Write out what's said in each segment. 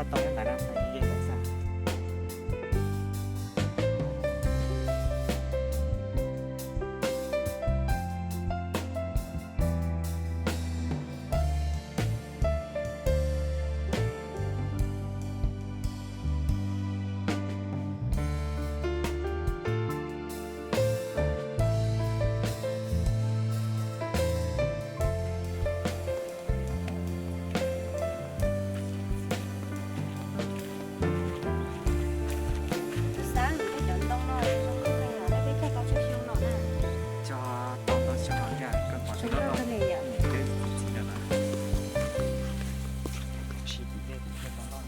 Tau nyob ntawd na, tau ib yam ntawd xwb. Tub Xab, peb cov ntoo no zoo nkauj heev os, peb cog tau tsawg xyoo no na? Cog tau ntau xyoo no thiab, koj pom tseem loj loj, txiv txiv lawm na. Sim tim tej tim thiaj tau loj.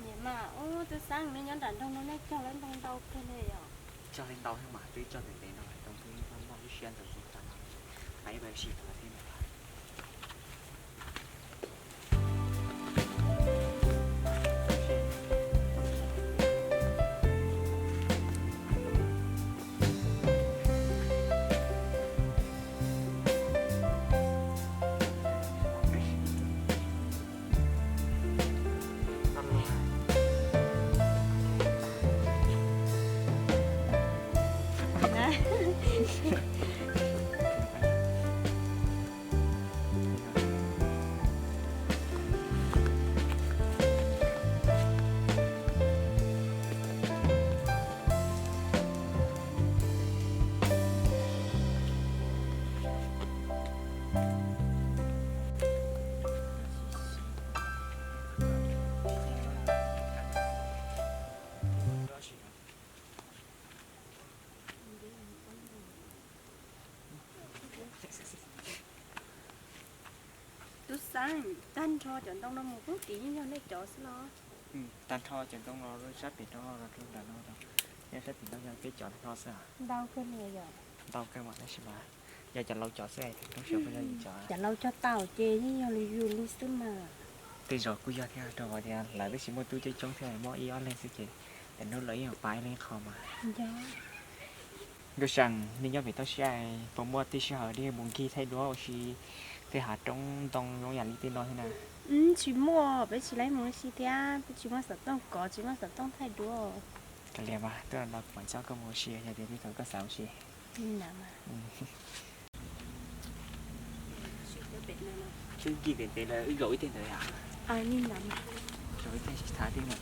Niam mas, ub, Tub Xab, nej nyob nram nroog no nej cog lawm ntoo ntau kawg li os. Cog li ntau thiab mas, twb cog ntev ntev no, ntoo twb muaj lub siab ntawd tus tas no, hais ib pliag sim tau thiab no. Tub Xab, tag nrho cov ntoo no mus pub tid yeej yog nej cov xwb los? Tag nrho cov ntoo no sab pem no los rau nram no, nyob sab tim no yog peb cov nrho xwb. Ntau kawg li yom? Ntau kawg mas tab sis mas yog cov laus cov xwb, roob siab puas yog yus cov? Cov laus cog tau ces yeej yog li yus li xwb mas. Tej zaum kuj yog thiab, rau qhov tias lawv twb tsis muaj tub coob coob thiab, muaj ib ob leeg xwb ces lwm hnub lawv yeej yuav pab ib leeg qho mas. Nkauj Seem, nej nyob pem toj siab puas muaj tej sij hawm nej mus nkig thaij duab ua si tej hav roob ntoo zoo yam li tej no thiab na? Tsis muaj, peb tsis laib mus ua si thiab, peb tsis muaj xov tooj kov, tsis muaj xov tooj thaij duab. Kav liam mas, tuaj no kuv mam coj koj mus ua si, yog tias tej thaum koj xav ua si. Twb nkig ntev ntev lawm, wb zaum ib teg ntawd yom? Zaum ib teg tsis thav tej no.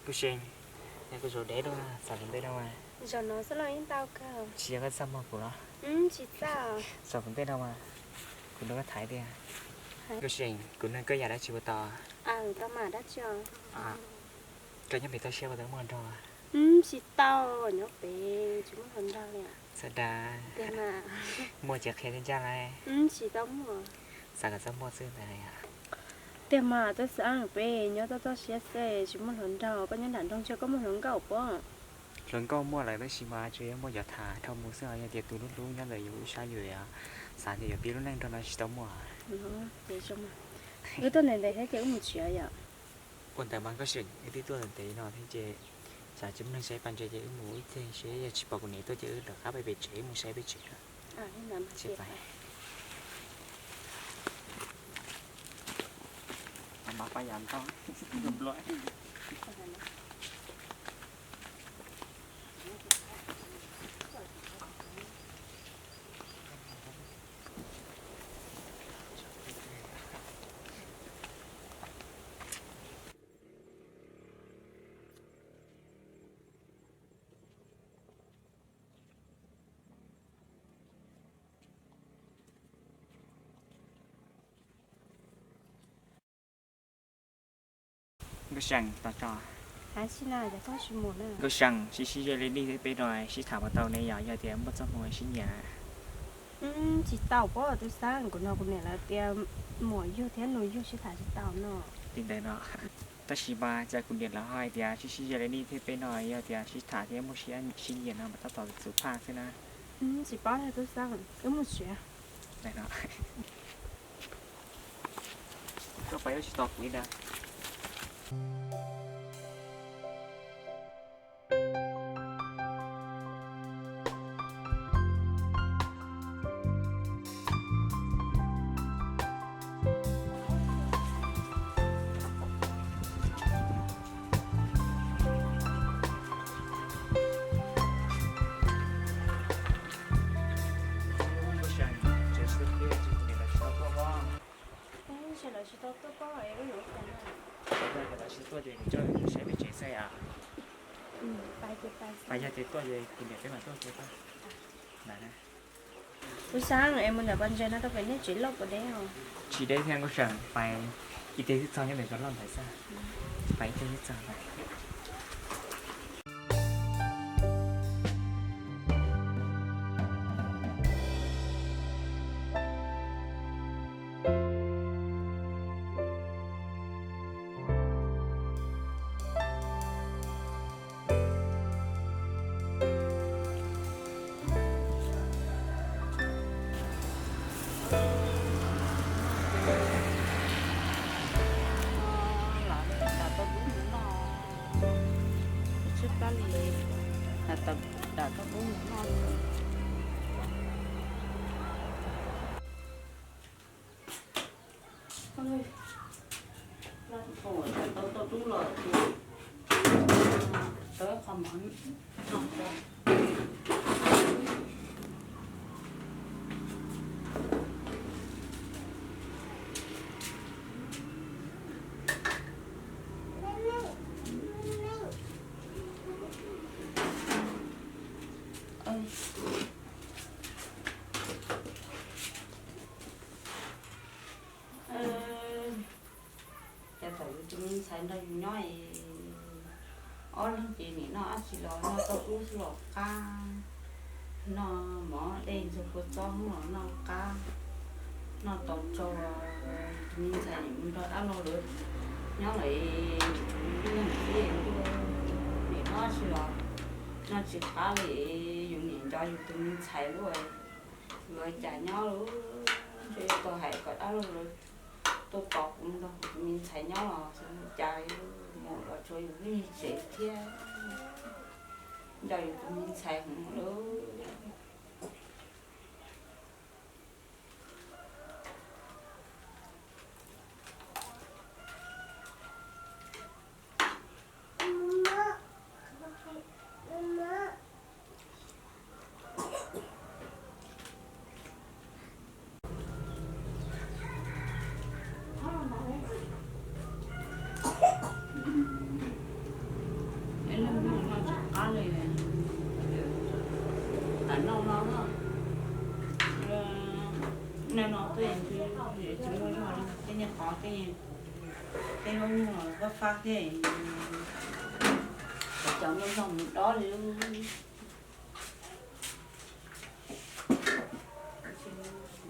Nkauj Seem, koj zaum deb dua, xav tus ntej no mas. Zaum no xwb los yeej tau kawg. Tsis yog koj txaj muag kuv los? Tsis txaj. Xav tus ntej no mas, kuv nrog koj tham tiag. Nkauj Seem, kuv nug koj yam dab tsi puas tau? Tau mas, dab tsi os? Koj nyob pem toj siab puas tau muaj hluas nraug? Tsis tau, nyob pem tsis muaj hluas nraug li. Txhob dag. Tiag mas. Muaj ces qhia thiaj ncaj lauj. Tsis tau muaj. Xav kom txhob muaj xwb ntag. Tiag mas, Tub Xab, peb nyob toj toj siab xwb tsis muaj hluas nraug, koj nyob nram nroog ntshe koj muaj hluas nkauj pob. Hluas nkauj muaj lawm tab sis mas tsuas yog muaj cov tham dhau mus xwb, yog tias tus hlub hlub nyob ntawm yus lub sab yus xav tias yuav pib lub neej nrog no tsis tau muaj. Wb tuaj ntev ntev thiab ces wb mus tsev yom. Ua ntawd mas Nkauj Seem, wb twb tuaj ntev no thiab ces xav tsis muaj neeg saib pas ntses ces wb mus ib teg seb yog tsis pom kuv niam tuaj ces wb rov qab pem tsev, wb mus saib pem tsev. Nkauj Seem, tos tso. Hais tsis na, cas koj tsis mus na? Nkauj Seem, sib sib zej li nej thiab peb no sib tham puas tau ne, yog yog tias muaj txoj hmoo sib nyiam? Tsis tau pob, tus xeeb, kuv no kuv niam lawv tias muam yug thiab nus yug sib tham tsis tau no. Li ntawd no. Tab sis mas cas kuv niam lawv hais tias sib sib zej li nej thiab peb no yog tias sib tham thiab muaj sib nyiam no mas tab tom txuv phaj xwb na. Tsis paub, tus xeeb, wb mus tsev. Koj pais tsis tos kuv li ntawd. Lawv tsis tau tuaj, lawv tsis tuaj ces kuv coj saib peb tsev xwb os. Pais yog tias tuaj ces kuv niam peb mam tuaj. Kuv xav es mus ntawm pas ntses no rau pem nej tsev loj puas deb os? Tsis deb thiab Nkauj Seem, pais ib teg twb txog nyob ntawm cov loj ntawd xwb. Pais ib teg twb txog ntawd. Dam tau dub mus noj, tsib plab li, dam tau dub mus noj. Tau tau dub los tau qhov mov. Ces thaum yus tus me ntxhais nrog yus nyob es ob leeg ces nim noj dab tsi los noj tau ub xwb los qab, noj mov dej ntxuag kua txob los noj qab, noj tau tsau, yus tus me ntxhais nim mus nrog dab laug lawv nyob lawm, yus tus me ntxhais nim noj dab tsi los noj tsis qab li, yus nim nco yus tus me ntxhais lub, yus ua cas nyob lub ntsej tau hais kom dab laug lawv tuaj tos kuv nrog kuv tus me ntxhais nyob los xyov ua cas mus los tsuav yus lub niag tsev thiab, nco yus tus me ntxhais heev lawm. Ib leeg noj tsis qab li, tam noj no, noj no twb tsis muaj zog li, tej niag qos tej, tej zaub nyuj los fab fab thiab, cov muaj zog mus dob li.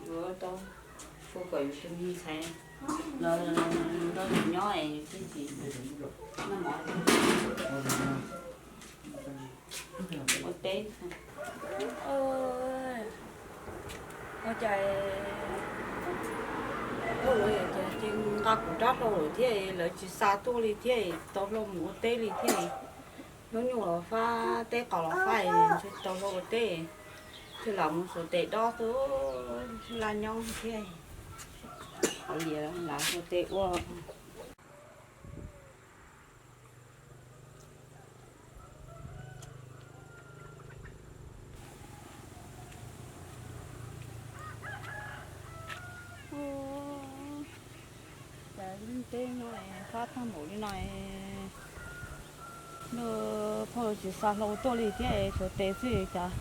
Yuav tau ua kom yus tus me ntxhais los nrog yus nyob es thiaj tsis noj mov ua teb. Ua cas ua luaj ces nqa kuv rab hlau lawm thiab, lawv tsis xa tuaj li thiab, tau hlau mus ua teb li thiab. Zaub nyuj los fab, teb qos los fab, ntshe tau hlau ua teb, thiaj lam mus xuas tes dob xwb, laj nyob thiab. Qhov lias lam xuas tes ua. Cas lub teb no fab tag npaum li no, lawv phauj tsis xa hlau tuaj li thiab, xuas tes xwb cas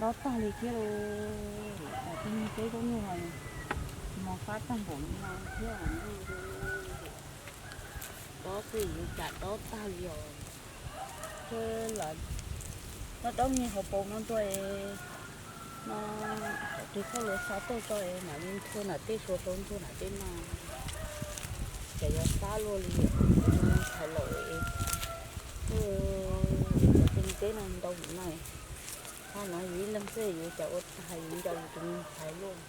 dob tag li thiab lauj. Tej niag teb zaub nyuj no mos fab tag npaum li no thiab, dob xwb cas dob tag li os. Lam noj daub nyiag hauv paus no ntua es no, thaum twg koj lawv xa tuaj tso es mam li nthua nram tej suav hlau nthua nram tej no. Ces yuav xab luaj li, tus me ntxhais laus es, cov teb no ntau no, hab no yus ib leeg xwb yuav cas ua tag, yuav nco yus tus me ntxhais luaj.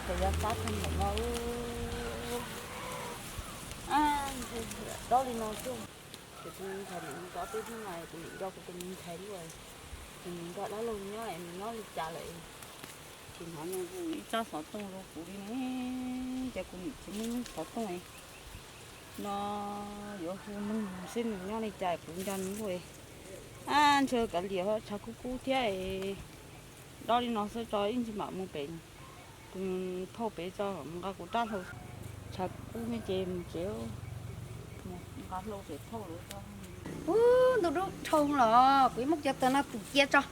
Ces yuav xab tag npaum no, dob li no xwb. Kuv tus me ntxhais nim nco peb hnub no, kuv nim nco kuv tus me ntxhais luaj, kuv nim nco dab laug nyob es nws nyob li cas lawm. Tsis hnov nws hu ib tsab xov tooj rau kuv li ne, ces kuv nim tsis muaj lub xov tooj no, yuav hu nug seb nws nyob li cas kuv nco nws luaj. Ab, ntshe kav liam, tshav kub kub thiab, dob li no xwb tso ib ntsis mam mus pem tus phauj pem tso mus nqa kuv rab hlau. Tshav kub me ces mus tsev, mus nqa hlau pem phauj lawv tso. Ub, ntuj dub dhau los kuv muab cov taws no tus cia tso,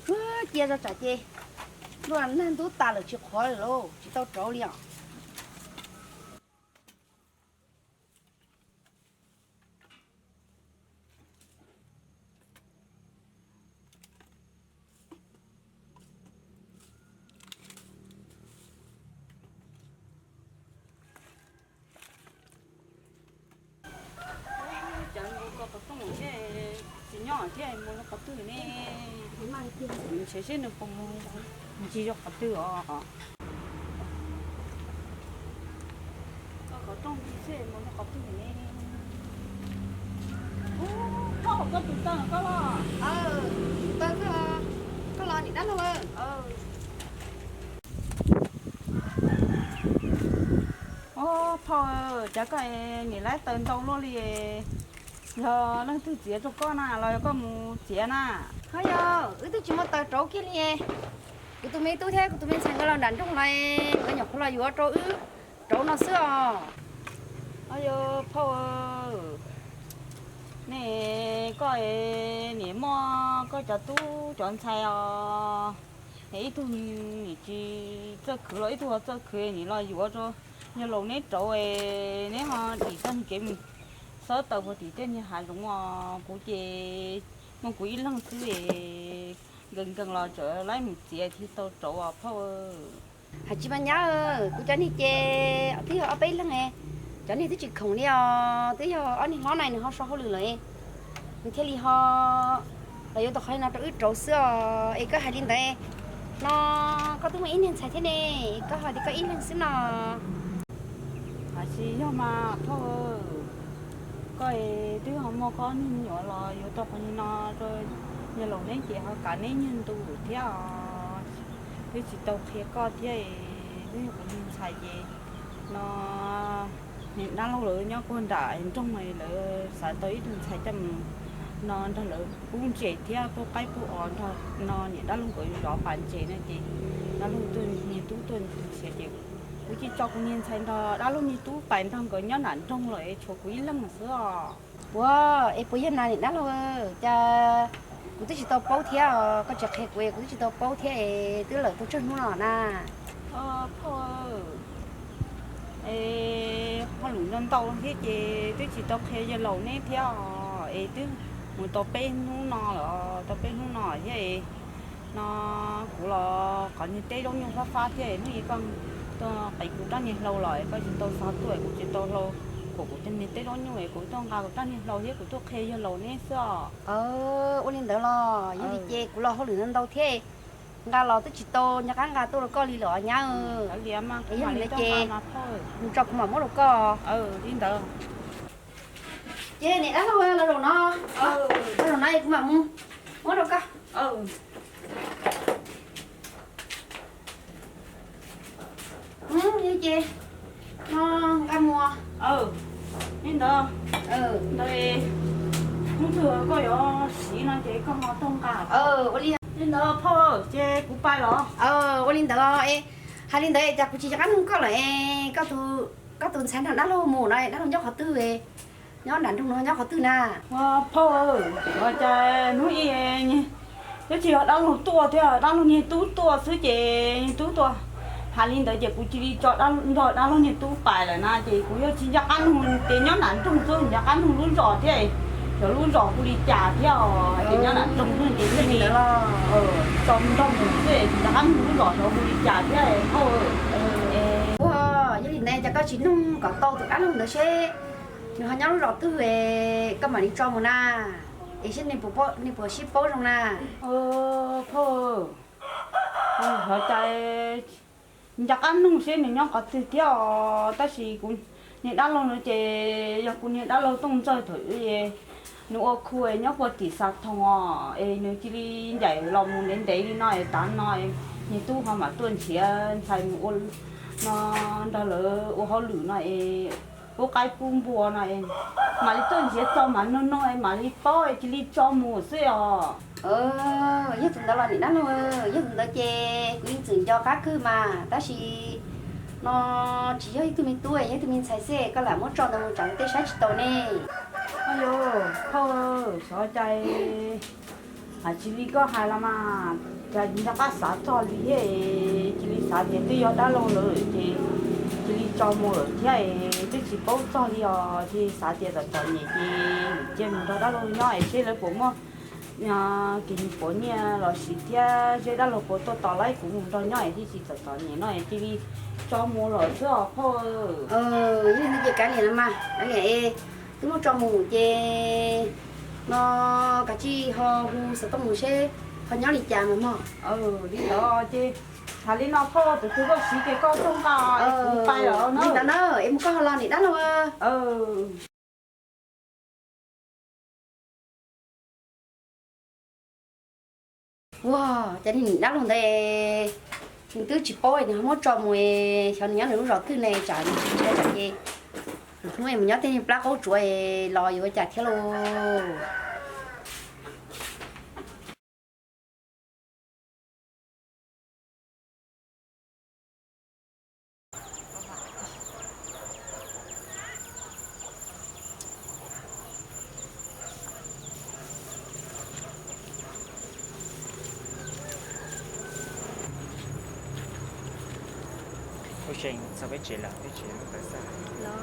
tus cia tso tsam ces luaj nag ntub tas lawm tsis qhuav lawm lauj, tsis tau rauv li os. Cas nkaus koj qhov rooj thiab tsis nyob thiab mus rau qhov twg ne? Ntshe seb nws puas mus ncig rau qhov twg os. Koj qhov rooj ncig seb mus rau qhov twg ne? Ub, koj hauv koj tus taw koj los? Taw koj, koj los niam dab laug. Ub, phauj, cas koj niam laib taws ntau luaj li, yog leej twg txiav rau koj na los yog koj mus txiav na? Ho yog wb twb tsis muaj taws rauv kiag li. Kuv tus me tub thiab kuv tus me ntxhais nkawd los nram nroog los, nkawd nyuam qhuav los yuav rau wb rauv no xwb os. Ho yog phauj, ne koj niam muaj koj cov tub cov ntxhais os, ib tug nim tsis txawj khwv los ib tug ho txawj khwv nim los yuav rau yawg laus neb rauv, neb ho dim txoj niag kev mus xawb taws puag tim tej niag hav zoov os. Kuv ces muaj kuv ib leeg xwb, nkees nkees los tseem laib mus txiav thiaj tau rauv os phauj. Hais tsis mas nyab, kuv cov niag ces twb yog ob peb leeg, cov niag twb tsis khoom li os, twb yog ob niag hlob na nws ho so hauj lwm lawm, nws thiaj li ho los yuav tau qhov no rau wb rauv xwb os. Es koj hais li ntawd no, koj twb muaj ib niag ntxhais thiab ne, koj hais tias koj ib leeg xwb no. Hais tsis yog mas phauj, koj twb ho muaj koj niag me nyuam los yuav tau qhov no rau yawg laus neb ces ho kav neb nyuag ntu thiab os. Twb tsis tau qhia koj thiab, twb yog kuv niag ntxhais ces no, niam dab laug lawv nyob puag nram nroog lawv xav tau ib tug ntxhais coj mus no nrog lawv pub ntses thiab pub qaib pub os nrog no niam dab laug nkawd zov pas ntses no ces dab laug tuaj niag tub tuaj nrhiav ces kuv cia tso kuv niag ntxhais nrog dab laug niag tub pais nrog nkawd nyob nram nroog lawm es tshuav kuv ib leeg xwb os. Ua, es puas yog na niam dab laug, cas kuv twb tsis tau paub thiab os, koj tsis qhia kuv es kuv twb tsis tau paub thiab es twb lawm tau tsawg hnub no na. Phauj, es hauj lwm ntau ntau thiab ces twb tsis tau qhia yawg laus neb thiab os, es twb mus tau peb hnub no lawm, tau peb hnub no thiab es no kuv los qhov niag teb zaub nyuj fab fab thiab es hnub ib koj tuaj qiv kuv rab niag hlau los es koj tsis tau xa tuaj es kuv tsis tau hlau, kuv kuv cov niag teb zaub nyuj es kuv tuaj nqa kuv rab niag hlau thiab kuv tuaj qhia yawg laus neb xwb os. Ua li ntawd los yog li ces kuv los hauj lwm ntau ntau thiab, nqa los twb tsis tau nco qab nqa tuaj rau koj li lawm os nyab. Yog li ntawd ces mus tso kuv mam muab rau koj. Li ntawd. Ces niam dab laug los zaum no, los zaum no es kuv mam mus muab rau koj. Ces no nqa mus. Li ntawd, ntawd hnub twg koj yuav siv no ces koj ho tuaj nqa. Ua li ntawd phauj, ces kuv pais los. Ua li ntawd, hais li ntawd cas kuv tsis nco qab nug koj lawm es koj tus ntxhais nrog dab laug mus no dab laug nyob qhov twg? Nyob nram nroog no nyob qhov twg na? Phauj, ua cas hnub ib twb tsis yog dab laug tuaj thiab dab laug niag tub tuaj xwb ces niag tub tuaj, Hais li ntawd ces kuv cia li tso nrog dab laug niag tub pais lawm na, ces kuv yog tsis nco qab nug tias nyob nram nroog xwb, nco qab nug lub zos thiab, cov lub zos hu li cas thiab, hais tias nyob nram nroog xwb ces cia li tso nrog mus xwb, tsis nco qab nug lub zos xyov hu li cas thiab. Ua, yog li ntawd ces koj tsis nug kom tau tus dab laug ntawd seb nws ho nyob lub zos twg, koj mam li tso mus na, es seb nws puas sib paub zoo na. Phauj, xyov cas nco qab nug seb nws nyob qhov twg thiab os, tab sis kuv niag dab laug no ces yog kuv niag dab laug Tooj Ntxawg thaum ub nws ua khu nyob puag tim Xav Thoom os, es nws cia li ncaim los mus ntev ntev li no es tav no es niag tub ho mam tuaj nrhiav ntxhais mus ua no nrog lawv ua hauj lwm no es pub qaib pub npua no es mam li tuaj nrhiav txog mas no no es mam li paub es cia li tso mus xwb os. Yog tus ntawd los niam dab laug, yog tus ntawd ces kuv yeej txwm nco qab kawg mas, tab sis no tsis yog ib tug me tub, yog ib tug me ntxhais xwb, koj lam muab tso ntawd mus tsam tej saib tsis taus ne. Oj yog, phauj, xyov cas hais tsis li koj hais los mas, cas nco qab xav txog li thiab, cia li xav tias twb yog dab laug lawm ces cia li tso mus lawm thiab, twb tsis paub txog li os, cia li xav tias txom txom nyem ces cia mus nrog dab laug nyob es seb lawv puas muaj kev nyiam puav nyiaj los sis thiab seb dab laug puas tuaj tos laib kuv mus nrog nyob es thiaj tsis txom txom nyem no es cia li tso mus lawm xwb os phauj. Yog li ntawd ces kav liam los mas, kav liam es twb muab tso mus ces no kav tsij ho hu xov tooj mus seb ho nyob li cas mas mog. Li ntawd ces hais li no phauj, tus twg koj siv ces koj tuaj nqa es kuv pais lawm na. Li ntawd na, es mus koj ho los niam dab laug. Ua, cas niag niam dab laug ntawd nws twb tsis paub nws ho muab tso mus, xyov nws nyob nws lub zos twg ne, tsam nws tsis ntsia tsam ces lwm hnub es mus nyob tej niag plab qaub tsuav los yuav ua cas thiab lauj. Kuv tseem txog peb tsev lawm, peb tsev lub tawv xwb.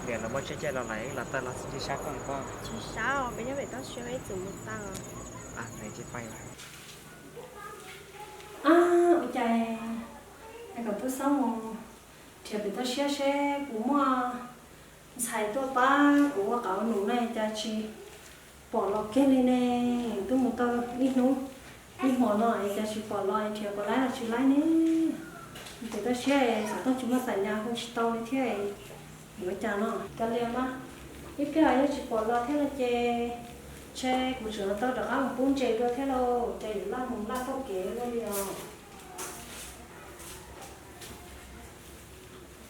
Niam los muab tsheb caij los lawm, los tawm los txog ntsis sab koj pob. Tsis sab os, peb nyob pem toj siab peb txwm mus tag. Ua cas es kom tub Xab mus nrhiav pem toj siab seb puas muaj ntxhais tuaj pab kuv ua qauv num no cas tsis pom los kiag li ne. Twb mus tau ib hnub ib hmo no es cas tsis pom los, nrhiav puas laib los tsis laib ne. Pem toj siab xov tooj tsis muaj xam nyas hu tsis tau li thiab, yuav ua cas no. Kav liam mas, ib pliag yog tsis pom los thiab no ces ntshe kuv tseem tau rov qab mus pub ntses dua thiab lauj, ces yuav laj mus laj taug kev dua li os.